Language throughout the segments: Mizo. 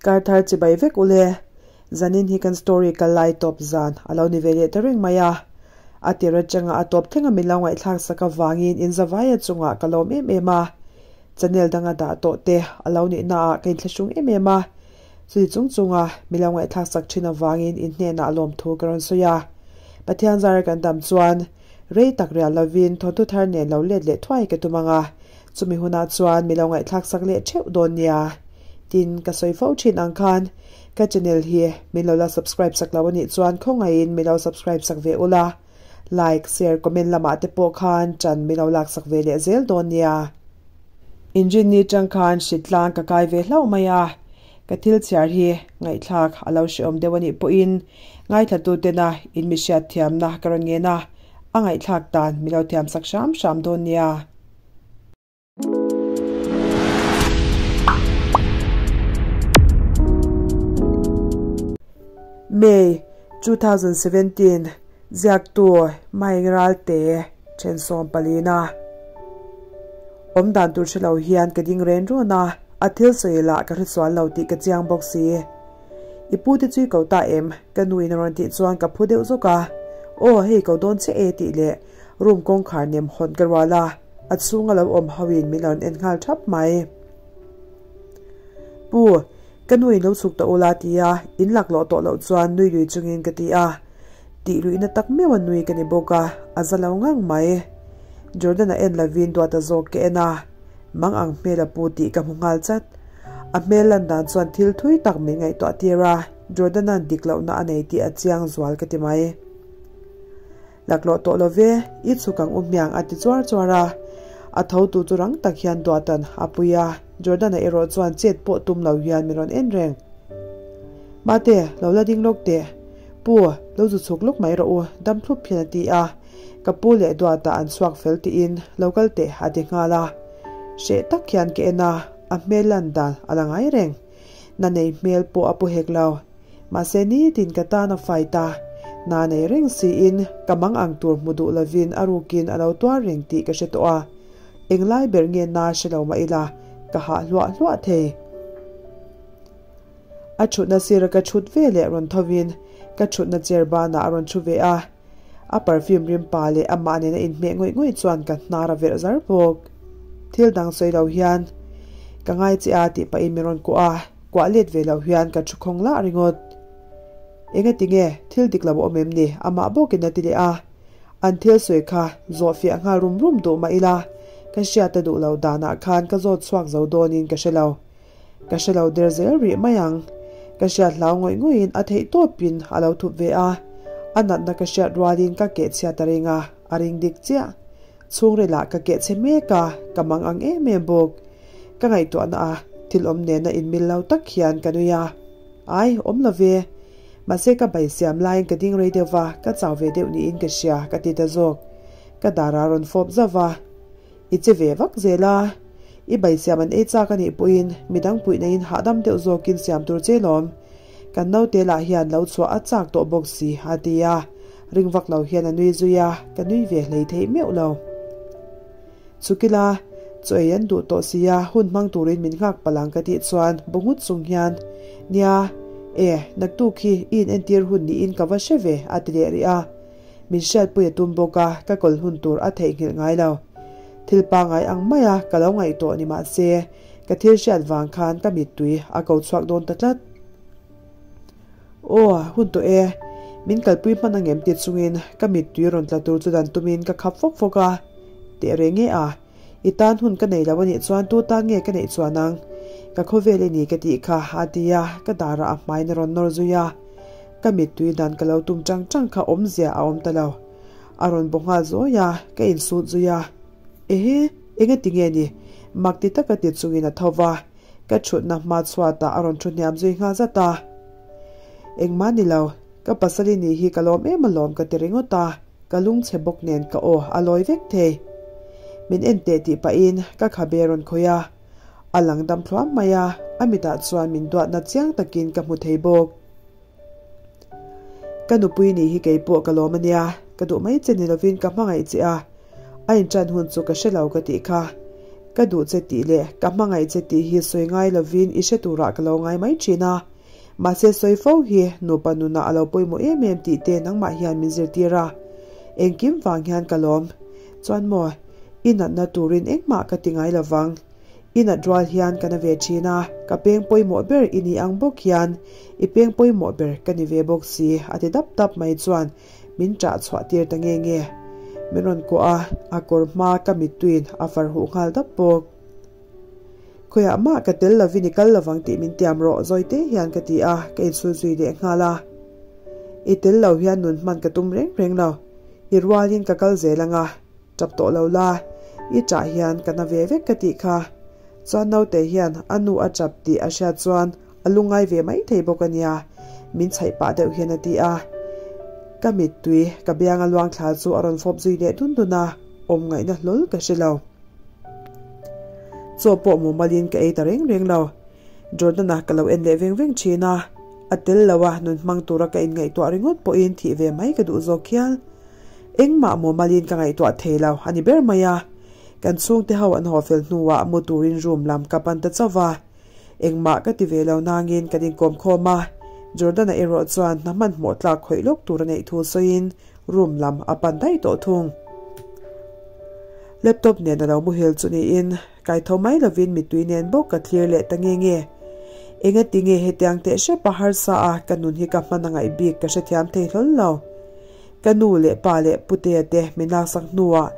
Karthar chibai vek ule. Zanin hi kan story kal lai tawp zan a lo ni ve leh ta reng mai a. A tir atanga a tawp thleng a min lo ngaihthlak sak avangin in zavaia chungah ka lawm em em a. Channel danga dah tawh te a lo nihna ah ka inthlahrung em em a. Chumi chung chunga min lo ngaihthlak sak thin avangin in hnenah lawmthu ka rawn sawi a. Pathian zara kan dam chuan rei tak rial lovin thawnthu thar nen lo let leh thuai ka tum ang a. Chumi hunah chuan mi lo ngaihthlak sak leh theuh dawn nia. Tin, ka sawi fo thin ang khan ka channel hi min lo la subscribe sak lo anih chuan khawngaihin min lo subscribe sak ve ula, like, share, comment lamah te pawh khan chan min lo lak sak ve leh zel dawn nia. Inrinni tang khan hritlang ka kai ve hlauh mai a, ka thil chhiar hi ngaihthlak a lo hrehawm deuh anih pawhin ngaithla tena in mi hriat thiamna ka rawn ngen a, a ngaihthlak dan min lo thiam sak hram hram dawn nia. May 2017 Ziaktu Maing Ralte then sawm palina Awm dan tur hre lo hian ka ding ren run a, a thil sawi lah ka hre sual lo tih ka chiang bawk si. I pu te chu i ko ta em? Ka nu in a rawn tih chuan ka phu deuh zawk a. Aw hei ko dawn che e tih leh room kawngkhar nem hawn ka rual a, a chhung a lo awm ho in min rawn en nghal thap mai. Pu, ka nu in lo chhuk ta ula ti a, in laklawh tawh loh chuan nui lui chungin ka ti a. Tih luihna tak meuh a nui ka ni bawk a, a za lo ngang mai. Jordan-a en lovin duata zawk ka en a, mang ang hmel a pu tih ka hmu nghal chat. A hmel lan dan chuan thil thui tak min ngaihtuah tir a, Jordan-a'n dik lohna a nei tih a chiang zual ka ti mai. Laklawh tawh lo ve, i chhuk ang u hmiang a ti chuar chuar a. A tho tu chu rang tak hian Duatan a pui a, Jordan-a erawh chuan chet pawh tum lo hian min rawn en reng. Mate, lo la ding lawk teh. Pu, lo zu chhuk lawk mai rawh u, dam thlup hian a ti a. Ka pu leh Duata an chhuak fel tiin lo kal teh a ti nghal a. Hreh tak hian ka en a, a hmel lan dan a la ngai reng. Na nei hmel pawh a pu hek lo. Mahse nitin ka tan a fight a, na nei reng siin ka mang ang tur hmu duh lovin a rukin a lo tuar reng tih ka hre tawh a, englai ber nge na hre lo mah ila ka hah hluah hluah thei. A thutna sira ka thut ve leh rawn thovin ka thutna chair banah a rawn thu ve a, a perfume rim pa leh amah nena inhmeh ngawih ngawih chuan ka hnar a verh zar bawk. Thil dang sawi lo hian ka ngai che a tih pahin min rawn kuah a. Kuah let ve loh hian ka thu khawng lah ringawt. Enga tinge thil dik lo a awm em ni? Amah bawkin a ti leh a. An thil sawi kha zawh fiah nghal rum rum duh mah ila, ka hriat a duh lo danah khan ka zawt chhuak zo dawnin ka hre lo. Ka hre lo der zel rih mai ang. Ka hriat hlau ngawih ngawih-in a theih tawpin a lo thup ve a. A natna ka hriat rualin ka keh chhiat a ring a, a ring dik chiah. Chhungrilah ka keh chhe mek a, ka mang ang em em bawk. Ka ngaihtuahna a, thil awm nena inmil lo tak hian ka nui a. Ai, awm lo ve. Mahse ka bai siam laiin ka ding rei deuh va, ka chau ve deuh niin ka hria, ka ti ta zawk. Ka dara rawn fawp zauh va. I che ve vak zel a. I bai siam an ei chak a nih pawhin midang puihna in hahdam deuh zawkin siam tur che lawm. Kan naute lah hian lo chhuah a chak tawh bawk si, a ti a. Ring vak lo hian a nui zui a, ka nui ve hlei theih meuh lo. Chukila, chaw ei an duh tawh sia, hun hmang turin min nghak palh ang ka tih chuan bu nghut chung hian, Nia, e, naktuk hi i inentir hun niin ka va hre ve, a ti leh rih a. Min hriatpui a tum bawk a, ka kawl hun tur a theihnghilh ngai lo. Thil pangngai ang maia ka lo ngaihtuah ni mah se, ka thil hriat vang khan ka mittui a ko chhuak dawn ta tlat. Aw, hun tawh e. Min kalpui hman angem ti chungin ka mittui rawn tla tur chu dan tumin ka khap fawk fawk a. Teh reng e a, i tan hun ka nei lo anih chuan tu tan nge ka neih chuan ang? Ka khawvel i ni ka tih kha a ti a, ka darah a hmaiin a rawn nawr zui a. Ka mittui dan ka lo tum chang chang kha awmzia a awm ta lo. A rawn baw nghal zawi a, ka insut zui a. Ehe, engati nge ni? Mak ti taka ti chungin a tho va. Ka thutna hma chhuatah a rawn thu hniam zui nghal zat a. Engmah ni lo, ka pasal i nih hi ka lawm em alawm ka ti ringawt a, ka lungchhe bawk nen ka aw a lawi vek thei. Min en teh tih pahin ka khabe rawn khawih a, a lang dam thluam mai a, a mitah chuan min duatna chiang takin ka hmu thei bawk. Ka nupui nih hi keipawh ka lawm a nia, ka duh mai che ni lovin ka hmangaih che a, a inṭan hun chu ka hre lo ka tih kha. Ka duh che tih leh ka hmangaih che tih hi sawi ngai lovin i hre turah ka lo ngai mai thin a. Mahse sawi fo hi nupa nunah a lo pawimawh em em tih te nangmah hian min zirtir a. Engkim vang hian ka lawm. Chuan maw, i natna turin engmah ka ti ngai lovang. I nat rual hian ka na ve thin a, ka peng pawimawh ber i ni ang bawk hian i peng pawimawh ber ka ni ve bawk si a ti dap dap mai chuan min ṭah chhuah tir ta nge nge. Min rawn kuah a, a kawr hma ka mittuiin a far huh nghal dap bawk. Khawiah mah ka tel lovin i kal lovang tih min tiam rawh zawi te hian ka ti a, ka insul zui leh nghal a. I tel lo hian nun hman ka tum reng reng lo, i rualin ka kal zel ang a. Tap tawh lo la, i ṭah hian ka na ve vek ka tih kha. Chuan naute hian a nu a ṭap tih a hriat chuan a lungngai ve mai thei bawk a nia, min chhaih pah deuh hian a ti a. Ka mittui ka bianga luang thla chu a rawn fawp zui leh dun dun a, awm ngaihna hlawl ka hre lo. Chaw pawh mumalin ka ei ta reng reng lo. Jordan-a ka lo en leh veng veng thin a, a tel lo a nun hmang tura ka inngaihtuah ringawt pawhin thih ve mai ka duh zawk hial. Engmah mumalin ka ngaihtuah thei lo a ni ber mai a, kan chhungte ho an haw fel hnuah mu turin room lam ka pan ta chauh va, engmah ka ti ve lo nangin kan inkawm khawm a, Jordan-a erawh chuan hna hmanhmawh tlak khawih lawk tur a neih thu sawiin room lam a pan daih tawh thung. Laptop nen a lo muhil chu niin kaitho mai lovin mittui nen bawk ka thlir leh ta nge nge. Engati nge hetiang teh hrep a harsa a ka nun hi ka hman a ngaih bik ka hrethiam thei hlawl lo. Ka nu leh pa leh putea te min laksak hnuah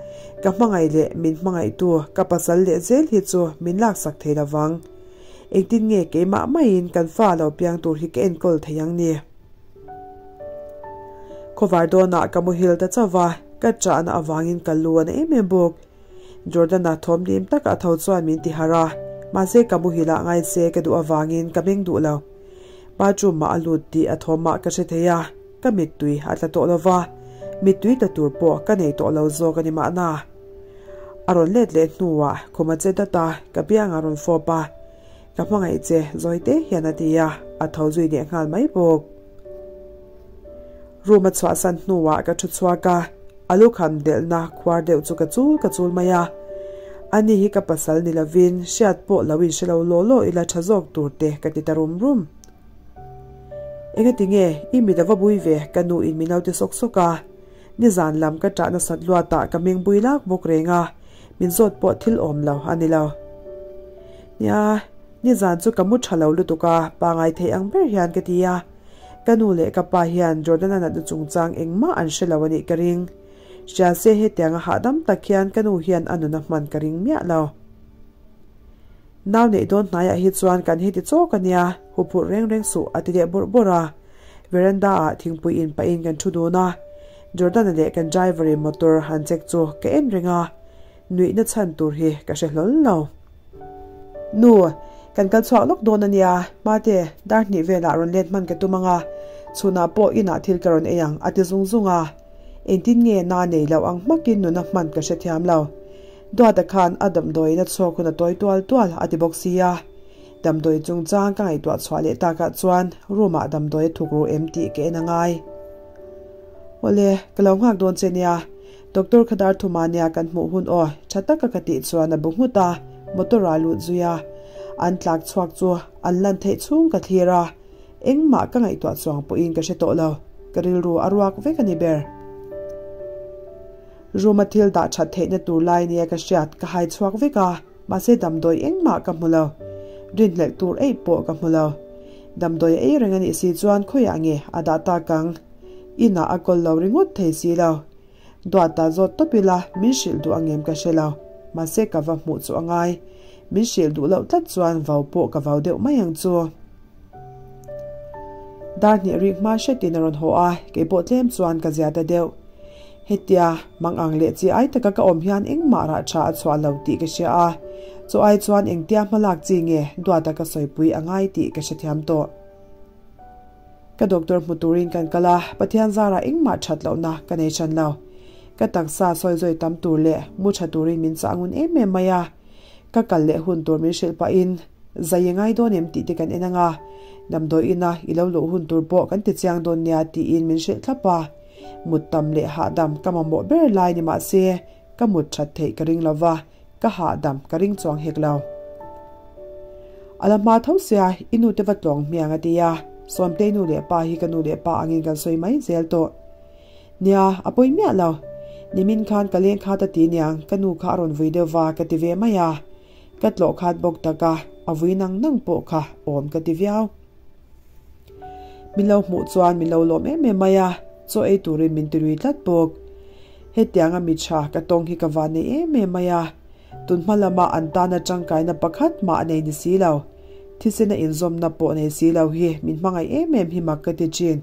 ka hmangaih leh min hmangaihtu ka pasal leh zel hi chu min laksak thei lovang. Engtin nge keimah maiin kan fa lo piang tur hi ka enkawl thei ang ni? Khawvar dawnah ka muhil ta chauh va, ka chahna avangin ka lu a na em em bawk. Jordan-a thawmhlim taka a tho chuan min ti harh a, mahse ka muhil ah ngai se ka duh avangin ka meng duh lo. Bathroom ah a lut tih a thawmah ka hre thei a, ka mittui a tla tawh lo va, mittui tla tur pawh ka nei tawh lo zawk a ni mahna. A rawn let leh hnuah khum a che dat a, ka biang a rawn fawp a, Ka hmangaih che, zawi te hian a ti a, a tho zui leh nghal mai bawk. Room a chhuahsan hnuah ka thu chhuak a, a lukham delhna khuar deuh chu ka chul ka chul mai a. Ani hi ka pasal ni lovin hriat pawh lo in hre lo law law ila tha zawk tur te ka ti ta rum rum. Engati nge i mit a va bui ve ka nu in min lo ti sawk sawk a, nizan lam ka ṭah nasat luatah ka meng bui lak bawk reng a, min zawt pawh thil awm lo a ni lo. Nia, nizan chu ka mu tha lo lutuk a, pangai theih ang ber hian ka ti a. Ka nu leh ka pa hian Jordan-a natna chungchang engmah an hre lo a nih ka ring. Hria se hetianga hahdam tak hian ka nu hian a nuna hman ka ring miah lo. Nau neih dawn hnaiah hi chuan kan heti chawk a nia, huphurh reng reng suh a ti leh bawrh bawrh a. Veranda-ah thingpui in pahin kan thu dun a. Jordan-a leh kan driver-in motor han check chu ka en reng a. Nuihna chhan tur hi ka hre hlawl lo. Nu, kan kal chhuak lawk dawn a nia, Mate, dar hnih velah rawn let hman ka tum ang a, chhunah pawh inah thil ka rawn ei ang, a ti zung zung a. Engtin nge na nei loh ang hmakin nuna hman ka hrethiam lo. Duata khan a damdawiin a chhuak hun a tawi tual tual a ti bawk sia. Damdawi chungchang ka ngaihtuah chhuah leh takah chuan room-ah damdawi a thuk ru em tih ka en a ngai. Awle, ka lo nghak dawn che nia. Doctor kha dar thuma nia kan hmuh hun aw, tha taka ka tih chuan a bu nghut a, motor ah lut zui a. An tlak chhuak chu an lan theih chhung ka thlir a, engmah ka ngaihtuah chuang pawhin ka hre tawh lo, ka rilru a ruak vek a ni ber. Room a thil dah that theihna tur lai nia ka hriat ka hai chhuak vek a, mahse damdawi engmah ka hmu lo. Rinhlelh tur eih pawh ka hmu lo. Damdawi a ei reng a nih si chuan khawiah nge a dah tak ang? Inah a kawl lo ringawt thei si lo. Duata zawt tawp ila min hrilh duh angem ka hre lo, mahse ka va hmuh chu a ngai. Min hrilh duh loh tlat chuan vau pawh ka vau deuh mai ang chu. Dar hnih rik hma hretin a rawn haw a, kei pawh tlem chuan ka zia ta deuh. Hetia, mang ang leh chi ai taka ka awm hian engmah rah tha a chhuah lo tih ka hria a, chu ai chuan engtia hmalak chi nge Duata ka sawipui a ngai tih ka hrethiam tawh. Ka doctor hmu turin kan kal a, Pathian zarah engmah that lohna ka nei hran lo. Ka taksa sawi zawi tam tur leh mu tha turin min chah ngun em em mai a. Ka kal leh hun tur min hrilh pahin zai i ngai dawn em tih te kan en ang a, damdawi ina i lo luh hun tur pawh kan ti chiang dawn nia tiin min hrilh thlap a. Mut tam leh hahdam ka mamawh ber lai ni mahse ka mut that theih ka ring lova. ka hahdam ka ring chuang hek lo. A la hma tho sia, i nu te va tlawng hmiang a ti a, Sawmtei nu leh pa hi ka nu leh pa angin kan sawi mai zel tawh. Nia, a pawi miah lo. Nimin khan ka leng khat a ti niang, ka nu kha a rawn vui deuh va ka ti ve mai a. Ka tlawh khat bawk tak a, a vui nang nang pawh kha awm ka ti viau. Min lo hmuh chuan min lo lawm em em mai a, chaw ei turin min ti lui tlat bawk. Hetianga mi tha ka tawng hi ka van nei em em mai a, tunhma lama an tana tangkaina pakhat mah a nei ni si lo. Thisena inzawmna pawh nei si lo hi min hmangaih em em hi mak ka ti thin.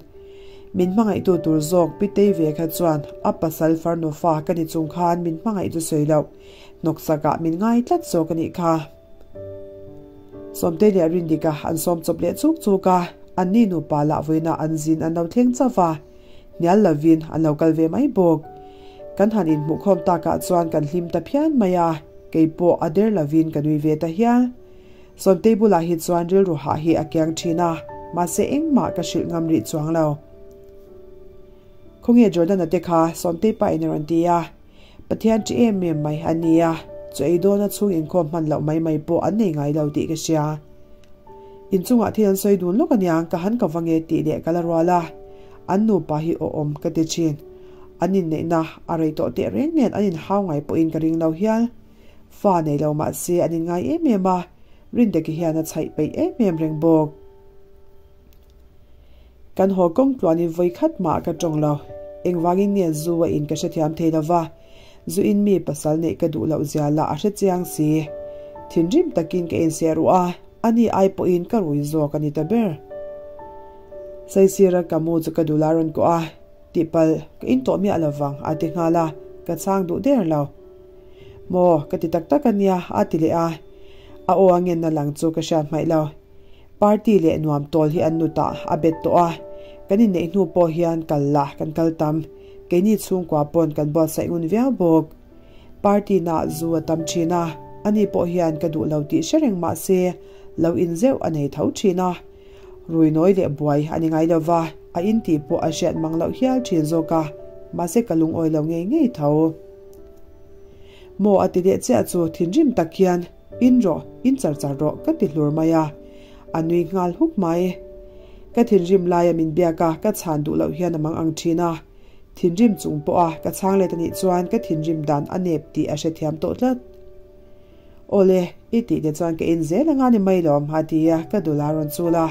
Min hmangaihtu tur zawk Pitei ve kha chuan a pasal farnu fa ka ni chung khan min hmangaih chu sawi loh, hnawksakah min ngai tlat zawk a nih kha. Sawmtei leh Rindika an sawm chawp leh chuk chuk a, anni nupa lah vawiina an zin an lo thleng chauh va, hnial lovin an lo kal ve mai bawk. Kan han inhmuhkhawm takah chuan kan hlim ta phian mai a, kei pawh a der lovin ka nui ve ta hial. Sawmtei bulah hi chuan rilru hah hi a kiang thin a, mahse engmah ka hrilh ngam rih chuang lo. Khawnge Jordan-a te kha Sawmtei pa in a rawn ti a. Pathian ṭi em em mai a nia, chu ei dawna chhung inkhawm hman loh mai mai pawh an nei ngai lo tih ka hria. Inchungah thil an sawi dun lawk aniang ka han ka va nge tih leh ka la rual a, an nupa hi awhawm ka ti ṭhin. An inneihna a rei tawh teh reng nen an inhau ngai pawhin ka ring lo hial. Fa nei lo mah se an inngai em em a, Rindeki hian a chhaih peih em em reng bawk. Kan haw kawng tluanin vawi khat mah ka tawng lo. Engvangin nge zu a in ka hrethiam thei lo va, zu in mi pasal neih ka duh loh zia lah a hre chiang si. Thinrim takin ka inseh ruh a, ani ai pawhin ka rui zawk a ni ta ber. Saisira ka mu chu ka dul a rawn kuah a, tihpalh ka in tawh miah lo vang a ti nghal a, ka chhang duh der lo. Maw, ka ti tak tak a nia a ti leh a, a aw a ngenna lang chu ka hriat hmaih lo. Party leh nuam tawl hi an nutah a bet tawh a, kan inneih hnu pawh hian kal la kan kal tam, keini chhungkua pawn kan buatsaih ngun viau bawk. Party nah zu a tam thin a, ani pawh hian ka duh lo tih hre reng mah se lo in zeuh a nei tho thin a. Rui nawi leh buai a ni ngai lo va, a in tih pawh a hriat mang loh hial thin zawk a, mahse ka lungawi lo ngei ngei tho. Maw a ti leh chiah chu thinrim tak hian In rawh, in char char rawh ka ti hlur mai a, a nui nghal huk mai. Ka thinrim laia min biak a, ka chhan duh loh hian a mang ang thin a. Thinrim chung pawh a ka chhang let a nih chuan ka thinrim dan a nep tih a hrethiam tawh tlat. Awle, i tih te chuan ka in zel anga ni mai lawm a ti a, ka dul a rawn chul a.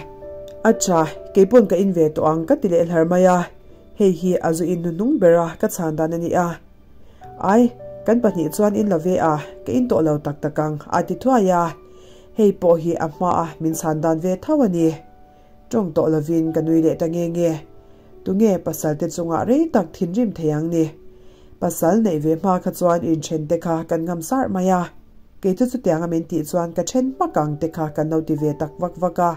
A tha, keipawn ka in ve tawh ang ka ti leh hlar mai a, hei hi a zu in hnuhnung ber a ka chhan dan a ni a. Ai, kan pahnih chuan in lo ve a, ka in tawh lo tak tak ang, a ti thuai a. Hei pawh hi a hmaa min chhan dan ve tho a ni. Tawng tawh lovin ka nui leh ta nge nge. Tunge pasal te chungah rei tak thinrim thei ang ni? Pasal neih ve hma kha chuan inthen te kha kan ngam sarh mai a. Kei chu chutianga min tih chuan ka then hmak ang te kha kan lo ti ve tak vak vak a.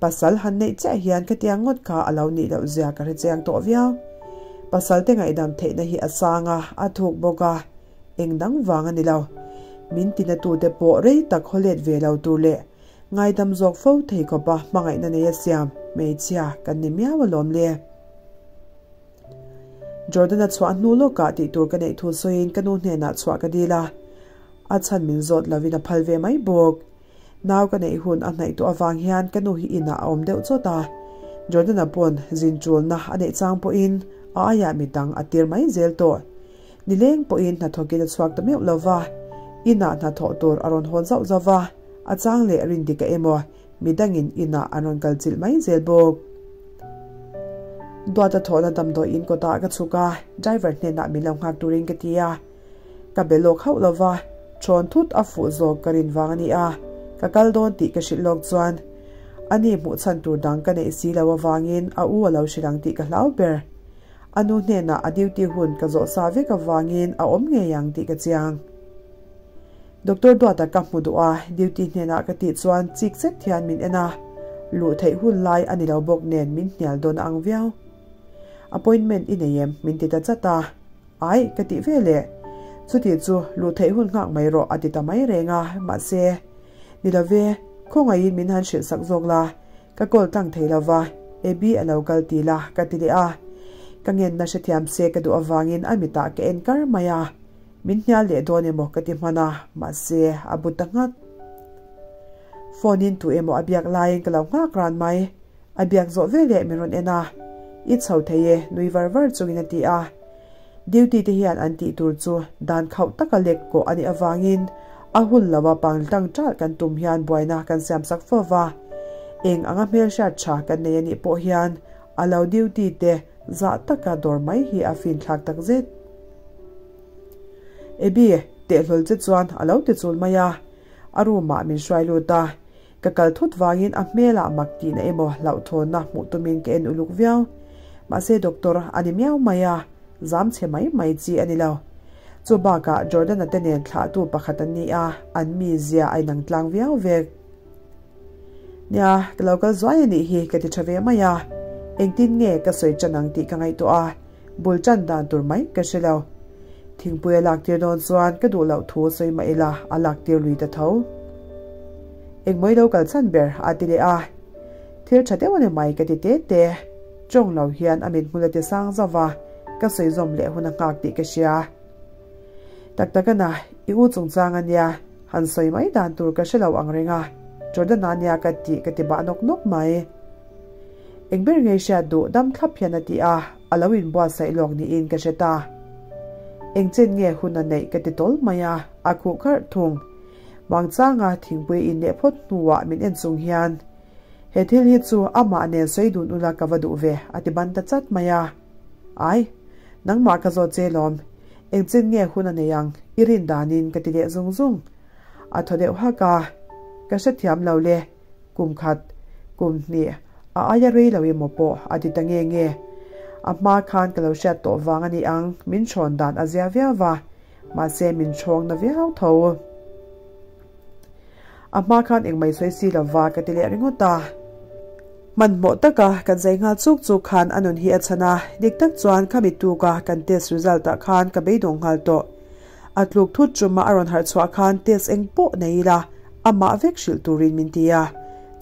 Pasal han neih chiah hian khatiang ngawt kha a lo nih loh zia ka hre chiang tawh viau. Pasal te ngaihdam theihna hi a sang a, a thuk bawk a, eng dang vang a ni lo. Min tinatute pawh rei tak haw let ve lo tur leh ngaidam zawk fo thei khawpa hmangaihna nei a siam hmeichhia kan ni miau alawm le. Jordan-a chhuah hnu lawkah tih tur ka neih thu sawiin ka nu hnenah chhuah ka dil a, a chhan min zawt lovin a phal ve mai bawk. Nau ka neih hun a hnaih tawh avang hian ka nu hi inah a awm deuh chawt a, Jordan-a pawn zin chulna a neih chang pawhin a aiah mi dang a tir mai zel tawh. Nileng pawhin hnathawkin a chhuak ta meuh lo va, inah hnathawh tur a rawn hawn zauh zauh va, a chang leh Rindika emaw mi dangin inah an rawn kal chilh mai zel bawk. Duata thawhna damdawiin kawtah ka chhuk a, driver hnenah min lo nghak turin ka ti a. Ka be lawk hauh lo va, thawn thut a fuh zawk ka rin vang a ni a, ka kal dawn tih ka hrilh lawk chuan ani hmuh chhan tur dang ka neih si lo avangin a u a lo hrilh ang tih ka hlau ber. A nu hnenah a duty hun ka zawh sa vek avangin a awm ngei ang tih ka chiang. Doctor Duata ka hmu duh a, duty hnenah ka tih chuan chik zet hian min en a, luh theih hun lai a ni lo bawk nen min hnial dawn a ang viau. Appointment i nei em? min ti ta chat a. Ai, ka tih ve leh. Chuti chu luh theih hun nghak mai rawh a ti ta mai reng a, mahse, Ni lo ve, khawngaihin min han hrilh sak zawk la, ka call tlang thei lo va, Abby a lo kal ti la, ka ti leh a. Ka ngenna hrethiam se ka duh avangin a mitah ka en kar mai a. Min hnial leh dawn emaw ka ti hman a, mahse a bu ta nghat. Phone in tu emaw a biak laiin ka lo nghak ran mai. A biak zawh veleh min rawn en a, I chho thei e, nui var var chungin a ti a. Duty te hian an tih tur chu dan khauh taka lek kawh a nih avangin a hun lova pang tlang ṭalh kan tum hian buaina kan siam sak fo va. Eng anga hmelhriat ṭha kan nei a nih pawh hian a lo duty te zah taka dawr mai hi a fin thlak tak zet. Abby, tehlul che chuan a lo ti chul mai a, a room ah min hruai lut a. Ka kal thut vangin a hmelah mak tihna emaw hlauhthawnna hmuh tumin ka en uluk viau. Mahse doctor a ni miau mai a, zam chhe mai mai chi a ni lo. Chu bakah Jordan-a te nen thlahtu pakhat an ni a, an mizia a inang tlang viau vek. Nia, ka lo kal zuai a nih hi ka ti tha ve mai a, engtin nge ka sawi tan ang tih ka ngaihtuah a, bul tan dan tur mai ka hre lo. Thingpui a lak tir dawn chuan ka duh loh thu sawi mah ila a lak tir lui ta tho. Engmawi lo kal chhan ber a ti leh a, thil tha deuh a ni mai ka ti te te. Tawng lo hian a mithmul a ti sang zauh va, ka sawi zawm leh hun a nghak tih ka hria. Tak tak ana, i u chungchang a nia, han sawi mai dan tur ka hre lo ang reng a, Jordan-a nia ka tih ka ti bah nawk nawk mai. Eng ber ngei hriat duh dam thlap hian a ti a, a lo inbuatsaih lawk niin ka hre ta. Eng chen nge hun a neih ka ti tawl mai a, a khuh kharh thung. Mangchanga thingpui in leh phawt hnuah min en chung hian, He thil hi chu amah nen sawi dun ula ka va duh ve, a ti ban ta chat mai a. Ai, nangmah ka zawt che lawm. Eng chen nge hun a nei ang, i rin danin ka ti leh zung zung. A thaw deuh hak a, Ka hrethiam lo le. Kum khat, kum hnih, a aia rei lo emaw pawh a ti ta nge nge. A hma khan ka lo hriat tawh vang a ni ang, min hrawn dan a zia viau va, mahse min hrawng na viau tho. A hma khan engmai sawi si lo va ka ti leh ringawt a. Hmanhmawh taka kan zai nghal chuk chuk khan a nun hi a chhan a, dik tak chuan khami tuka kan test result ah khan ka beidawng nghal tawh. A tluk thut ṭuma a rawn harh chhuah khan test eng pawh nei ila amah vek hrilh turin min ti a,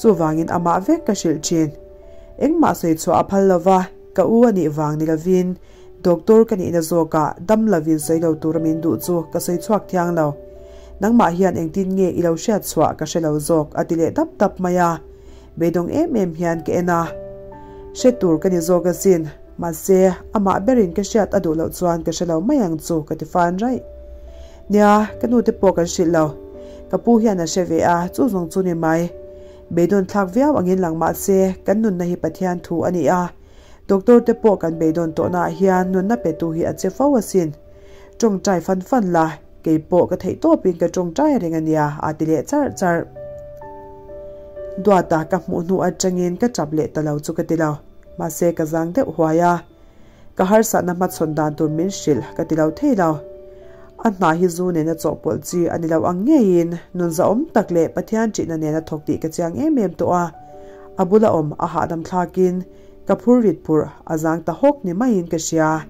chuvangin amah vek ka hrilh ṭhin. Engmah sawi chhuah a phal lova, ka u a nih vang ni lovin doctor ka nihna zawkah dam lovin sawi lo tura min duh chu ka sawi chhuak thiang lo. Nangmah hian engtin nge i lo hriat chhuah ka hre lo zawk a ti leh dap dap mai a, beidawng em em hian ka en a. Hre tur ka ni zawk asin. Mahse, amah berin ka hriat a duh loh chuan ka hre lo mai ang chu ka ti fan raih. Nia, ka nute pawh kan hrilh lo. Ka pu hian a hre ve a, chu zawng chu ni mai. Beidawn thlak viau angin lang mahse, kan nunna hi Pathian thu a ni a. Doctor te pawh kan beidawn tawhnaah hian nunna petu hi a che fo asin. Tawngtai fan fan la, kei pawh ka theih tawpin ka tawngtai reng a nia, a ti leh charh charh. Duata ka hmuh hnu atangin ka tap leh ta lo chu ka ti lo. Mahse ka zang deuh huai a, ka harsatna hmachhawn dan tur min hrilh ka ti lo thei lo. A hna hi zu nena chawhpawlh chi a ni lo ang ngeiin nun zahawm tak leh Pathian ṭihna nena thawk tih ka chiang em em tawh a, a bula awm a hahdam thlakin ka phur rit phurh a zang ta hawk ni maiin ka hria.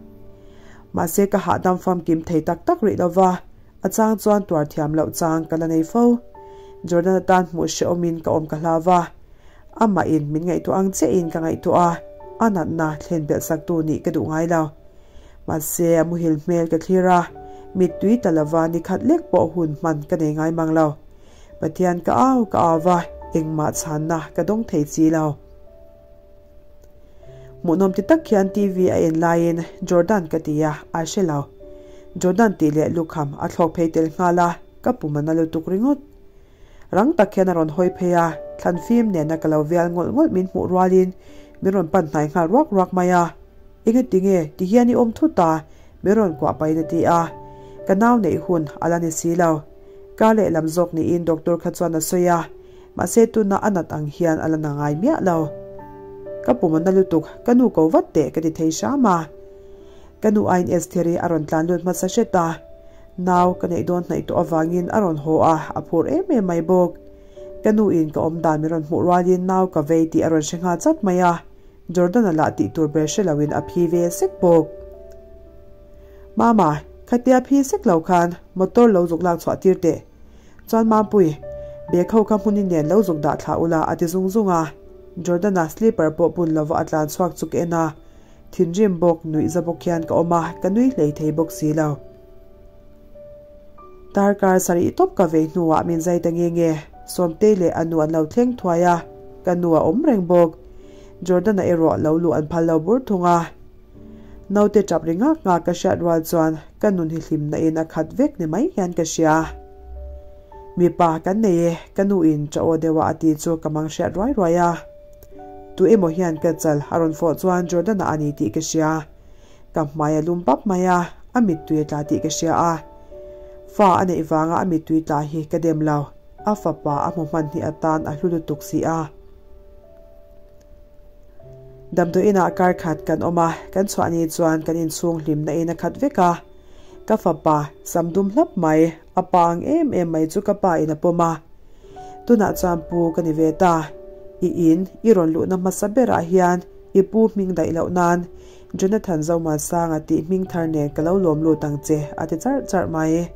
Mahse ka hahdam famkim thei tak tak rih lo va, a chang chuan tuar thiam loh chang ka la nei fo. Jordan atan hmuh hrehawmin ka awm ka hlau va. Amah in min ngaihtuah ang chiah in ka ngaihtuah a, a natna thlen belh sak tu nih ka duh ngai lo. Mahse a muhil hmel ka thlir a, mittui ta lova ni khat lek pawh hun hman ka nei ngai mang lo. Pathian ka au ka au va, engmah chhanna ka dawng thei chi lo. Hmuhnawm ti tak hian TV a en laiin Jordan ka ti a, a hre lo. Jordan tih leh lukham a thlawk phei tel nghal a, ka pum a na lutuk ringawt. Rang tak hian a rawn hawi phei a, thlan fim nena ka lo vial ngawlh ngawlh min hmuh rualin min rawn pan hnai nghal ruak ruak mai a. Engati nge ti hian i awm thut a? Min rawn kuah pahin a ti a. Ka nau neih hun a la ni si lo. Kar lehlam zawk niin doctor kha chuan a sawi a, mahse tuna a nat ang hian a la na ngai miah lo. Ka pum a na lutuk, ka nu ko vat teh ka ti thei hram a. Ka nu aiin Estheri a rawn tlan lut hmasa hret a. Nau ka neih dawn hnaih tawh avangin a rawn haw a, a phur em em mai bawk. Ka nu in ka awm dan min rawn hmuh rualin nau ka vei tih a rawn hre nghal chat mai a, Jordan-a lah tih tur ber hre loin a phi ve sek bawk. Mama, khatia phi sek lo khan motor lo zuk lak chhuah tir teh. Chuan Mampui, bag ho kha hmun in nen lo zuk dah thlah ula a ti zung zung a. Jordan-a slipper pawh bun lova a tlan chhuak chu ka en a, thinrim bawk, nuihza bawk hian ka awm a, ka nui hlei thei bawk si lo. Darkar sarih tawp ka vei hnuah min zai ta nge nge, Sawmtei leh a nu an lo thleng thuai a, ka nu a awm reng bawk. Jordan-a erawh lo luh an phal lo bur thung a. Naute tap ri ngak ngak ka hriat rual chuan ka nun hi hlimna in a khat vek ni mai hian ka hria. Mipa kan nei e, ka nu in cha aw deuha a ti chu ka mang hriat ruai ruai a. Tu emaw hian ka chal a rawn fawh chuan Jordan-a a ni tih ka hria. Ka hmai a lum pap mai a, a mittui a tla tih ka hria a. Fa a neih vanga a mittui tla hi ka dem lo, a fapa a hmu hman hnih atan a hlu lutuk si a. Damdawi inah kar khat kan awm a, kan chhuah ni chuan kan inchhung hlimna in a khat vek a. Ka fapa sam dum hlap mai, a pa ang em em mai chu ka pa in a pawm a. Tunah chuan pu ka ni ve ta. I in, i rawn luhna hmasa berah hian i pu hming daih loh nan Jonathan Zomuansanga tih hming thar nen ka lo lawm lut ang che, a ti charh charh mai.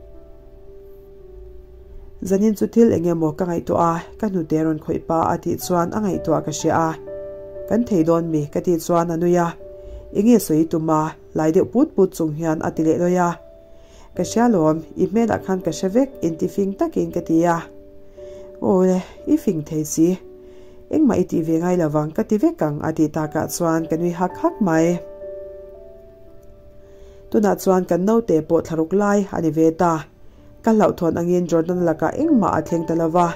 Zanin chu thil eng emaw ka ngaihtuah a, ka hnute rawn khawih pa a tih chuan a ngaihtuah ka hria a. Kan thei dawn mi? ka tih chuan a nui a. Enge sawi i tum a? lai deuh put put chung hian a ti leh lawi a. Ka hria lawm, i hmelah khan ka hre vek intifing takin ka ti a. Aw le, i fing thei si. Engmah i tih ve ngai lovang ka ti vek ang a tih takah chuan ka nui hak hak mai. Tunah chuan kan naute pawh thlaruk lai a ni ve ta. Ka hlauhthawn angin Jordan lakah engmah a thleng ta lo va,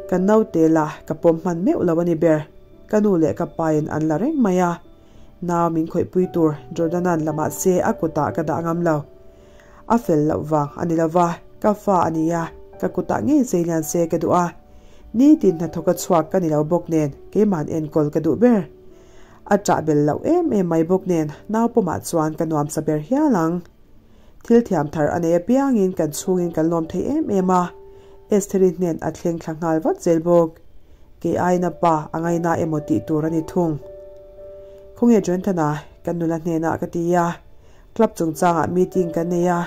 ka naute lah ka pawm hman meuh lo a ni ber. Ka nu leh ka pain an la reng mai a, nau min khawihpui tur Jordan-a'n la mah se a kutah ka dah ngam lo. A fel loh vang a ni lo va, ka fa a ni a, ka kutah ngei zeilian se ka duh a. Nitin hnathawka chhuak ka ni lo bawk nen keima'n enkawl ka duh ber. A ṭah bel loh em em mai bawk nen nau pawmah chuan ka nuamsa ber hial ang. Thil thiam thar a nei apiangin kan chhungin kan lawm thei em em a, Estheri hnen a thleng thla nghal vat zel bawk. Kei aiin a pa a ngaina emaw tih tur a ni thung. Khawnge Jonathan-a kan nula hnenah ka ti a, club chungchangah meeting kan nei a,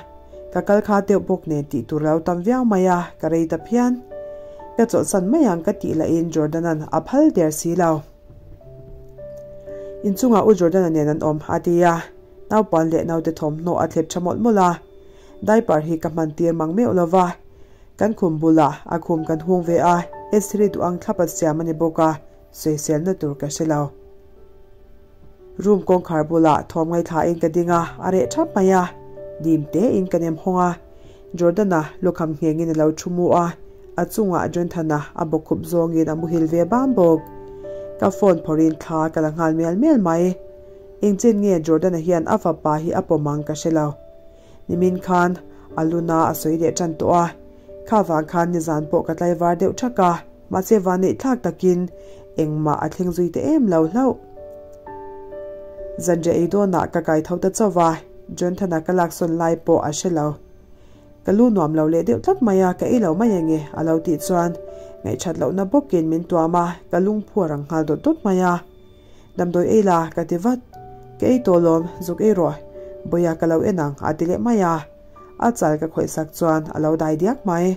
ka kal kha deuh bawk nen tih tur lo tam viau mai a, ka rei ta phian. Ka chawlhsan mai ang ka tih lahin Jordan-a'n a phal der si lo. Inchungah U Jordan-a nen an awm a ti a. Naupan leh naute thawmhnaw a thlep tha mawlh mawlh a, diaper hi ka hman tir mang meuh lo va, kan khum bulah a khum kan hung ve a, Estheri duh ang thlap a siam a ni bawk a, sawiselna tur ka hre lo. Room kawngkhar bulah thawm ngaithlain ka ding a, a reh thap mai a, dim tein ka nem hawng a, Jordan-a lukham nghengin a lo thu mu a, a chungah Jonathan-a a bawkkhup zawngin a muhil ve bam bawk. Ka phone phawrhin thla ka la nghal mial mial mai. Engchen nge Jordan-a hian a fapa hi a pawm ang ka hre lo. Nimin khan a luna a sawi leh tan tawh a, kha vang khan nizan pawh ka tlaivar deuh thak a, mahse vanneih thlak takin engmah a thleng zui ta em lo hlauh. Zanriah ei dawnah ka kai tho ta chauh va, Jonathan-a ka laksawn lai pawh a hre lo. Ka lu nuam lo leh deuh tlat mai a, ka ei lo mai ange a lo tih chuan ngaihthat lohna bawkin min tuam a, ka lungphu a rang nghal dawt dawt mai a. Damdawi ei la, ka ti vat. Ka ei tawh lawm, zuk ei rawh. Bawia ka lo en ang, a ti leh mai a. A chal ka khawih sak chuan a lo dai diak mai.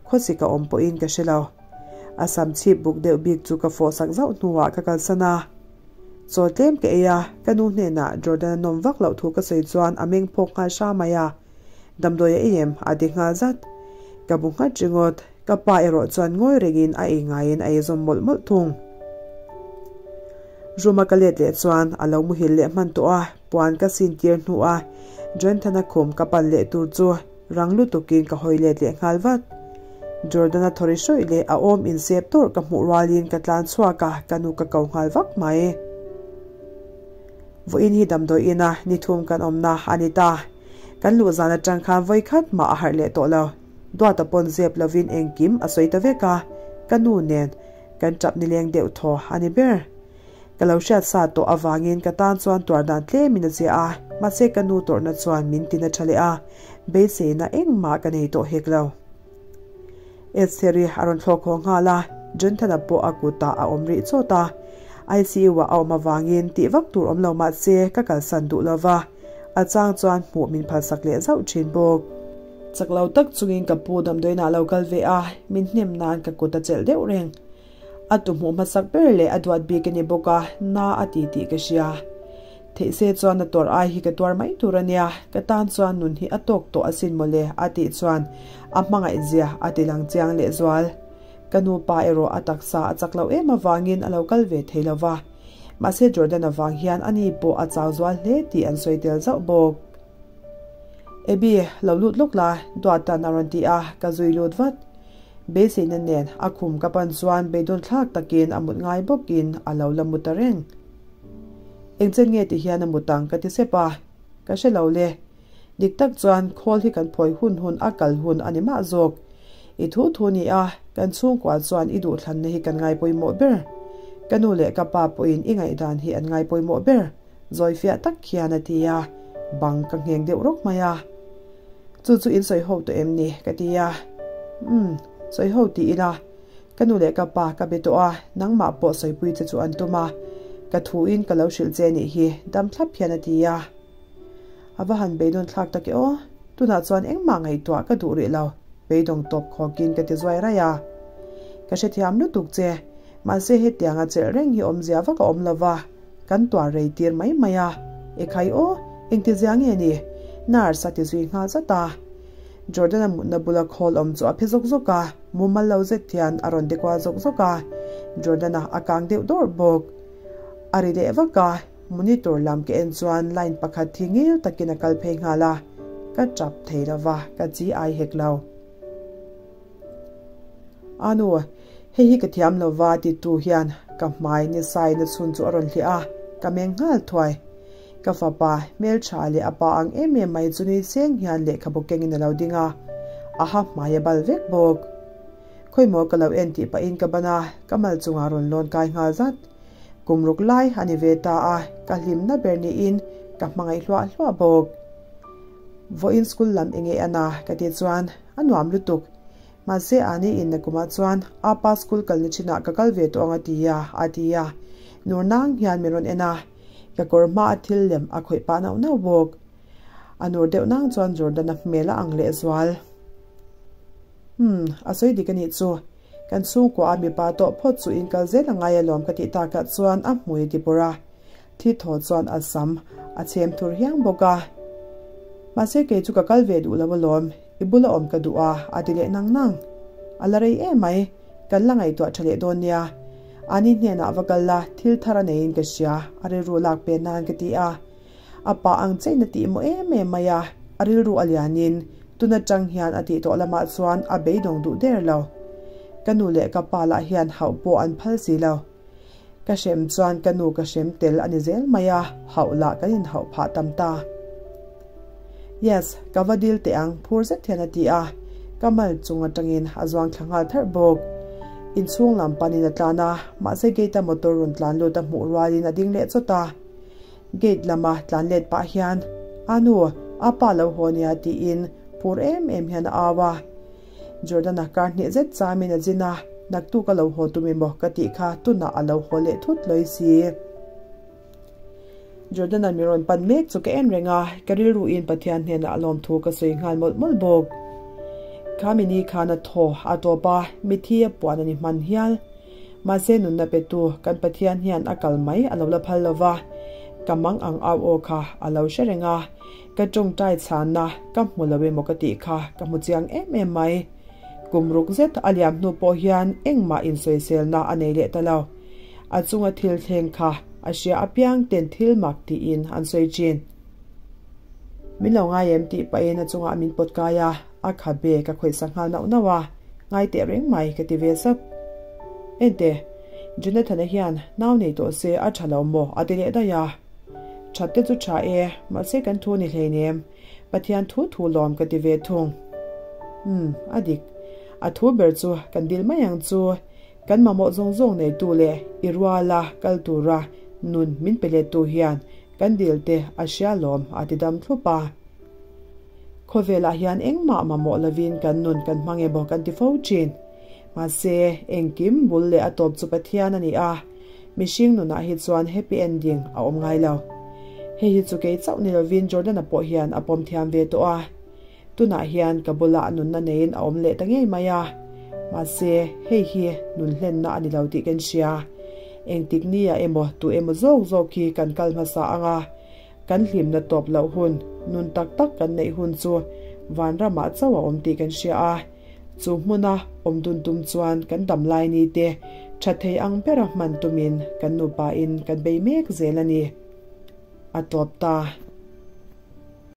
Khawsik a awm pawhin ka hre lo. A sam chhip buk deuh bik chu ka fawh sak zauh hnuah ka kalsan a. Chaw tlem ka ei a, ka nu hnenah Jordan-a nawm vak loh thu ka sawi chuan a meng phawk nghal hra mai a. Damdawi a ei em? a ti nghal zat. Ka bu nghat ringawt. Ka pa erawh chuan ngawi rengin a ei ngaiin a ei zawm mawlh mawlh thung. Room-a ka let leh chuan a lo muhil leh hman tawh a, puan ka sin tir hnuah Jonathan-a khum ka pan leh tur chu rang lutukin ka hawi let leh nghal vat. Jordan-a thawri hrawih leh a awm insep tawrh ka hmuh rualin ka tlan chhuak a, ka nu ka ko nghal vak mai. Vawiin hi damdawi ina ni thum kan awmna a ni ta. Kan luh zan atang khan vawikhat mah a harh leh tawh lo. Duata pawn zep lovin engkim a sawi ta vek a, ka nu nen kan tap nileng deuh thaw a ni ber. Ka lo hriat sa tawh avangin ka tan chuan tuar dan tlemin a zia a, mahse ka nu tawrhna chuan min tina tha leh a, beiseina engmah ka nei tawh hek lo. Estheri a rawn thlawk haw nghal a, Jonathan-a pawh a kutah a awm rih chawt a, ICU-ah a awm avangin tih vak tur awm lo mahse ka kalsan duh lova, a chang chuan hmuh min phalsak leh zauh thin bawk. Chak lo tak chungin ka pu damdawiinah a lo kal ve a, min hnem nan ka kut a chelh deuh reng. A tu hmuh hmasak ber leh a duat bik a ni bawk a, na a ti tih ka hria. Theih se chuan a tawrh ai hi ka tuar mai tur a nia, ka tan chuan nun hi a tawk tawh asin mawle a tih chuan a hmangaih zia a ti lang chiang lehzual. Ka nupa erawh a taksa a chak loh em avangin a lo kal ve thei lo va, mahse Jordan avang hian ani pawh a chau zual hle tih an sawi tel zauh bawk. Abby, lo lut lawk la, Duatan a rawn ti a, ka zui lut vat. Beiseina nen a khum ka pan chuan beidawn thlak takin a mut ngai bawkin a lo la mu ta reng. Engchen nge ti hian a mut ang ka ti sep a, ka hre lo le. Dik tak chuan khawl hi kan phawi hun hun a kal hun a ni mah zawk. I thu thu ni a, kan chhungkua chuan i duhthlanna hi kan ngaipawimawh ber. Ka nu leh ka pa pawhin i ngaihdan hi an ngaipawimawh ber, zawi fiah tak hian a ti a, bang ka ngheng deuh rawk mai a. Chu chu in sawi ho tawh em ni? ka ti a. Umm, sawi ho ti ila. Ka nu leh ka pa ka be tawh a, nangmah pawh sawipui che chu an tum a, ka thuin ka lo hrilh che nih hi, dam thlap hian a ti a. A va han beidawn thlak tak e aw, tunah chuan engmah ngaihtuah ka duh rih lo, beidawng tawp khawkin ka ti zuai raih a. Ka hrethiam lutuk che, mahse hetianga chelh reng hi awmzia vak a awm lo va, kan tuar rei tir mai mai a. Ekhai aw, engtizia nge ni? Nurse a ti zui nghal zat a. Jordan-a mutna bula khawl awm chu a phe zawk zawk a, mumal lo zet hian a rawn ti kual zawk zawk a, Jordan-a a kang deuh dawrh bawk. A ri leh vak a, monitor lam ka en chuan line pakhat thi ngil takin a kal phei nghal a, ka tap thei lo va, ka chi ai hek lo. A nu, hei hi ka thiam lo va ti tu hian ka hmai ni sain a chhun chu a rawn hliah a, ka meng nghal thuai. Ka fapa, hmeltha leh a pa ang em em mai chu nui seng hian lehkhabu kengin a lo ding a, a ha hmai a bal vek bawk. Khawimaw ka lo en tih pahin ka ban a, ka mal chungah rawn lawn kai nghal zat. Kum ruk lai a ni ve ta a, ka hlimna ber niin ka hmangaih hluah hluah bawk. Vawiin school lam eng e ana ka tih chuan a nuam lutuk. Mahse ani in nakumah chuan apa school kalna chinah ka kal ve tawh ang a ti a, a ti a. Nur nang hian min rawn en a, ka kawr hma a thil lem a khawih pah nauh nauh bawk. A nur deuh nang chuan Jordan-a hmel a ang lehzual. Umm, a sawi dik a nih chu. Kan chhungkua a mipa tawh phawt chu in kal zel a ngai alawm ka tih takah chuan a hmui a ti pawrh a. Thi thaw chuan a sam a chhem thur hiang bawk a. Mahse kei chu ka kal ve duh lo alawm, i bula awm ka duh a, a ti leh nang nang. A la rei em mai, kan la ngaihtuah tha leh dawn nia. Ani hnenah va kal la, thil thar a neiin ka hria, a rilru lak pe nan ka ti a. A pa ang chein a tih maw em em mai a, a rilru a lianin tun atang hian a tih tawh lamah chuan a beidawng duh der lo. Ka nu leh ka pa lah hian hauh pawh an phal si lo. Ka hrem chuan ka nu ka hrem tel a ni zel mai a, hauh lah kan inhauh phah tam ta. Yes, ka va dil teh ang phur zet hian a ti a, ka mal chung atangin a zuang thla nghal tharh bawk. Inchhung lam panin a tlan a, mahse gate-a motor rawn tlan lut a hmuh rualin a ding leh chawt a. Gate lama tlan let pah hian, A nu, a pa lo haw nia tiin phur em em hian a au a. Jordan-a kar hnih zet chamin a zin a, naktuk a lo haw tum emaw ka tih kha tunah a lo haw leh thut lawi si. Jordan-a mi rawn pan mek chu ka en reng a, ka rilruin Pathian hnenah a lawmthu ka sawi nghal mawlh mawlh bawk. Kha mini khan a thaw a tawp a, mithi a puan a ni hman hial. Mahse nunna petu kan Pathian hian a kal mai a lo la phal lo va, ka mang ang au aw kha a lo hre reng a, ka tawngtai chhanna ka hmu lo emaw ka tih kha ka hmu chiang em em mai. Kum ruk zet a liam hnu pawh hian engmah insawiselna a nei leh ta lo. A chunga thil thleng kha a hria apiang ten thil mak tiin an sawi thin. Min lo ngai em tih pahin a chungah min pawt kai a, a khabe ka khawih sak nghal nauh nauh a, ngai teh reng mai ka ti ve sap. Ente, Jonathan-a hian nau nei tawh se a tha lo maw a ti leh daih a. That te chu tha e, mahse kan thu ni hleinem, Pathian thu thu lawm ka ti ve thung. Umm, a dik. A thu ber chu kan dil mai ang chu, kan mamawh zawng zawng neitu leh i ruala kal tura nun min pe lettu hian Kan dil te a hria lawm a ti dam thlup a. Khawvelah hian engmah mamawh lovin kan nun kan hmang emaw kan ti fo thin. Mahse, engkim bul leh a tawp chu Pathian a ni a, mihring nunah hi chuan happy ending a awm ngai lo. Hei hi chu kei chauh ni lovin Jordan-a pawh hian a pawm thiam ve tawh a. Tunah hian ka bulah nunna neiin a awm leh ta ngei mai a, mahse hei hi nun hlenna a ni lo tih kan hria. Engtik nia emaw tu emaw zawk zawk hi kan kal hmasa ang a, Kan hlimna tawp loh hun, nun tak tak kan neih hun chu vanramah chauh a awm tih kan hria a. Chu hmuna awm dun tum chuan kan dam lai ni te tha thei ang bera hman tumin kan nupa in kan bei mek zel a ni. A tawp ta.